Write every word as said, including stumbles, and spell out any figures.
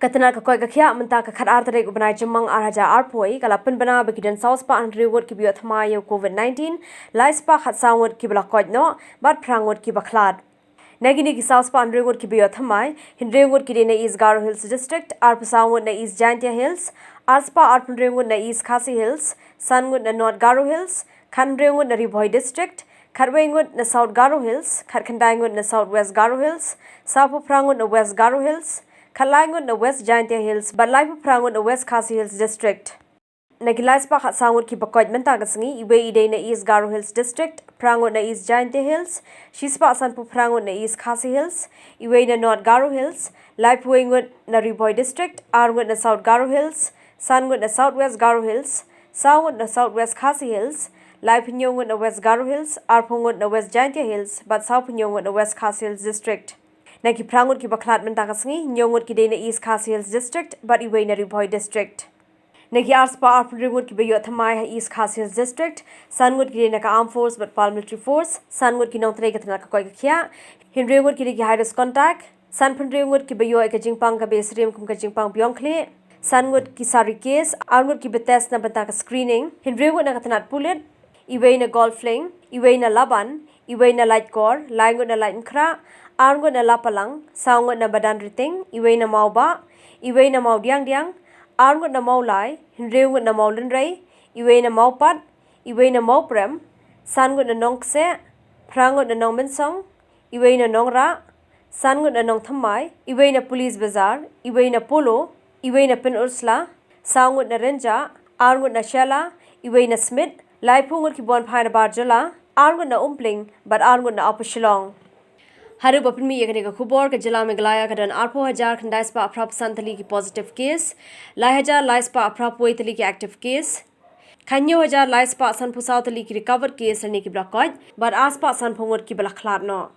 Ka tnat ka koit ka khiah mynta ka khatar tarik u bnai Jymmang ar hajar arphew ka la pynbna ba ki don saw spah hynriew ngut kiba ïoh thymmai ïa u COVID nineteen, lai spah khatsaw ngut kiba la koit noh bad phra ngut kiba khlad. Na kine ki saw spah hynriew ngut kiba ïoh thymmai, hynriew ngut ki dei na East Garo Hills District, arphew saw ngut na East Jaintia Hills, ar spah arphew hynriew ngut na East Khasi Hills, san ngut na North Garo Hills, khathynriew ngut na Ri Bhoi District, khatwei ngut na South Garo Hills, khatkhyndai ngut na South West Garo Hills, sawphew phra ngut na West Garo Hills, khatlai ngut na West Jaintia Hills bad laiphew phra ngut na West Khasi Hills District. Na ki lai spah khatsaw ngut kiba koit mynta ka sngi, iwei i dei na East Garo Hills District, phra ngut na East Jaintia Hills, shi spah sanphew phra ngut na East Khasi Hills, iwei na North Garo Hills, laiphew wei ngut na Ri Bhoi District, ar ngut na South Garo Hills, san ngut na South West Garo Hills, saw ngut na South West Khasi Hills, laiphew hynñiew ngut na West Garo Hills, arphew ngut na West Jaintia Hills bad sawphew hynñiew ngut na West Khasi Hills District. Na ki phra ngut kiba khlad mynta ka sngi, hynñiew ngut ki dei na East Khasi Hills District bad iwei na Ri Bhoi District. Na ki ar spah arphew hynriew ngut kiba ïoh thymmai ha East Khasi Hills District, san ngut ki dei na ka Armed Force bad Paramilitary Force, san ngut ki nongtrei ka tnat ka koit ka khiah, hynriew ngut ki dei ki high risk contact, sanphew hynriew ngut kiba ïoh ïa ka jingpang kaba ïasyriem kum ka jingpang biang khlieh, san ngut ki sari case, ar ngut kiba test na bynta ka screening, hynriew ngut na ka tnat pulit, iwei na Golf Link, iwei na Laban, iwei na Laitkor, lai ngut na Laitmynkrah, ar ngut na Lapalang, saw ngut na Madanriting, iwei na Mawbah, iwei na Mawdiangdiang, ar ngut na Mawlai, hynriew ngut na Mawlynrei, iwei na Mawpat, iwei na Mawprem, san ngut na Nongkseh, phra ngut na Nongmynsong, iwei na Nongrah, san ngut na Nongthymmai, iwei na Police Bazar, iwei na Polo, iwei na Pynursla, saw ngut na Rynjah, ar ngut na Shella, iwei na Smit, laiphew ngut kiba wan phai na bar jylla, ar ngut na Umpling bad ar ngut na Upper Shillong. Haduh ba pynmih ïa kane ka khubor, ka jylla Meghalaya ka don arphew hajar khyndai spah phraphew san tylli ki positive case, lai hajar lai spah phraphew wei tylli ki active case, khathynñiew hajar lai spah sanphew saw tylli ki recovered case lane kiba la koit bad ar spah sanphew ngut kiba la khlad noh.